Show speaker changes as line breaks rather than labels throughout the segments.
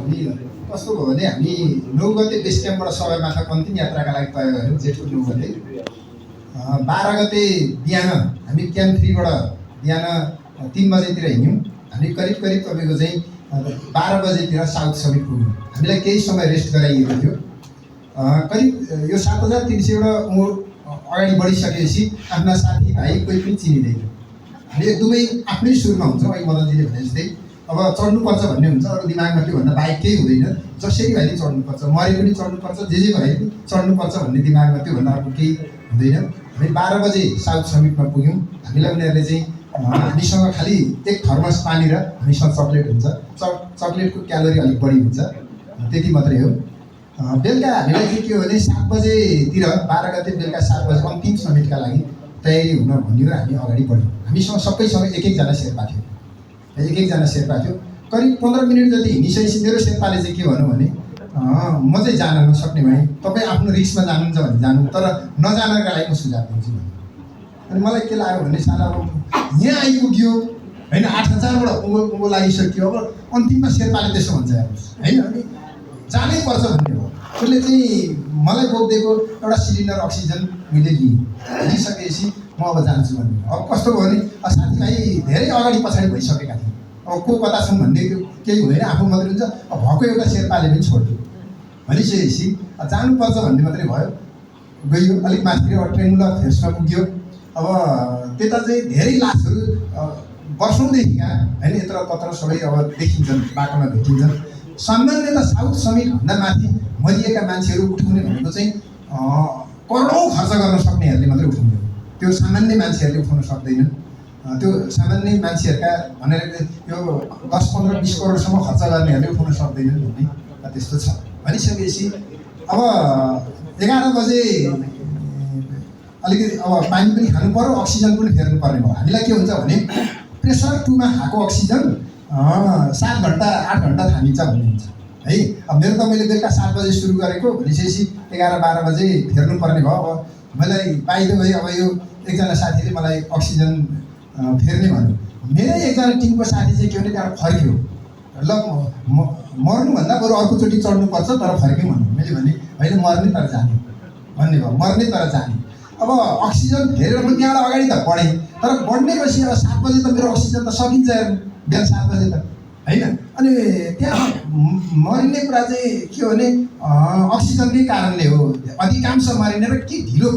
हामी कस्तो भयो भने हामी 9 गते बेस क्याम्पबाट सगरमाथा अन्तिम यात्राका लागि तय गऱ्यौँ जेठको 9 गते। 12 गते बिहान हामी क्याम्प 3 बाट बिहान 3 बजेतिर हिँड्यौँ। हामी करिब तपाईँको चाहिँ 12 बजेतिर साउथ समिट पुग्यौँ। हामीलाई केही समय रेस्ट गराइएको थियो। करिब यो 7300 वटा उमेर अगाडि बढिसकेपछि आफ्ना साथी भाइ कोही पनि चिनिँदैन। हामी एकदमै आफ्नै सुरमा हुन्छौँ। अहिले मदनजीले भने जस्तै अब चढ्नुपर्छ भन्ने हुन्छ, अरू दिमागमा त्यो भन्दा बाहेक केही हुँदैन। जसरी भए पनि चढ्नुपर्छ, मरे पनि चढ्नुपर्छ, जे भए पनि चढ्नुपर्छ भन्ने दिमागमा त्यो भन्दा अर्को केही हुँदैन। हामी 12 बजे साउथ समिटमा पुग्यौँ। हामीलाई उनीहरूले चाहिँ हामीसँग खालि एक थर्मस पानी र हामीसँग चक्लेट हुन्छ। चक्लेटको क्यालोरी अलिक बढी हुन्छ, त्यति मात्रै हो। बेलुका हामीलाई चाहिँ के हो भने 7 बजेतिर 12 गते बेलुका 7 बजे अन्तिम समिटका लागि तयारी हुन भन्यो र हामी अगाडि बढ्यौँ। हामीसँग सबैसँग एक एकजना शेर्पा थियो। करिब 15 मिनट जति हिँडिसकेपछि मेरो शेर्पाले चाहिँ के भन्नु भने म चाहिँ जान नसक्ने भएँ, तपाईँ आफ्नो रिक्समा जानुहुन्छ भने जानु, तर नजानका लागि म सुझाव दिन्छु भने। अनि मलाई के लाग्यो भने साला अब यहाँ आइपुग्यो होइन, 8000 उँभो लागिसक्यो, अब अन्तिममा शेर्पाले त्यसो भन्छ होइन, अनि जानै पर्छ भन्ने हो। उसले चाहिँ मलाई बोकिदिएको एउटा सिलिन्डर अक्सिजन मैले लिइसकेपछि म अब जान्छु भन्ने। अब कस्तो भयो भने साथीभाइ धेरै अगाडि पछाडि भइसकेका थिए। अब को कता छन् भन्ने केही हुँदैन, आफू मात्रै हुन्छ। अब भएको एउटा शेर्पाले पनि छोड्यो भनिसकेपछि जानुपर्छ भन्ने मात्रै भयो। गयो अलिक माथितिर ट्रेङ्गुलर फेसमा पुग्यो। अब त्यता चाहिँ धेरै लासहरू वर्षौँदेखिका होइन, यत्र तत्र सबै अब देखिन्छन्, बाटोमा भेटिन्छन्। सामान्यतः साउथ समिटभन्दा माथि मरिएका मान्छेहरू उठाउने भनेको चाहिँ करोडौँ खर्च गर्न सक्नेहरूले मात्रै उठाउँदैन। त्यो सामान्य मान्छेहरूले उठाउन सक्दैनन्। त्यो सामान्य मान्छेहरूका भनेर यो 10, 15, 20 करोडसम्म खर्च गर्नेहरूले उठाउन सक्दैनन् भन्ने त्यस्तो छ। भनिसकेपछि अब 11 बजे अलिकति अब पानी पनि खानु पर्यो, अक्सिजन पनि फेर्नु पर्ने भयो। हामीलाई के हुन्छ भने प्रेसर 2 मा खाएको अक्सिजन 7 घन्टा 8 घन्टा थामिन्छ भन्ने हुन्छ है। अब मेरो त मैले बेलुका 7 बजे सुरु गरेको भनेपछि 11-12 बजे फेर्नु पर्ने भयो। अब मलाई बाहिर भए अब यो एकजना साथीले मलाई अक्सिजन फेर्ने भन्यो। मेरै एकजना टिमको साथी चाहिँ के भने त्यहाँ फर्क्यो, ल मर्नुभन्दा बरु अर्कोचोटि चढ्नुपर्छ तर फर्क्यौँ भन्नु। मैले भने होइन, मर्ने तर जाने भन्ने भयो, मर्ने तर जाने। अब अक्सिजन फेरेर म त्यहाँबाट अगाडि त बढेँ, तर बढ्नेपछि अब 7 बजे त मेरो अक्सिजन त सकिन्छ बिहान 7 बजे त होइन। अनि त्यहाँ मरिने कुरा चाहिँ के हो भने अक्सिजनकै कारणले हो। अधिकांश मरिने र के ढिलो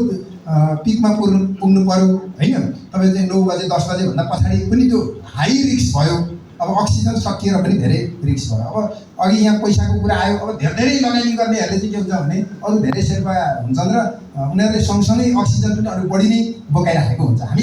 पिकमा पुग्नु पर्यो होइन। तपाईँ चाहिँ 9 बजे 10 बजेभन्दा पछाडि पनि त्यो हाई रिस्क भयो। अब अक्सिजन सकिएर पनि धेरै रिस्क भयो। अब अघि यहाँ पैसाको कुरा आयो। अब धेरै लगानी गर्नेहरूले चाहिँ के हुन्छ भने अरू धेरै शेर्पा हुन्छन् र उनीहरूले सँगसँगै अक्सिजन पनि अलिक बढी नै बोकाइराखेको हुन्छ। हामी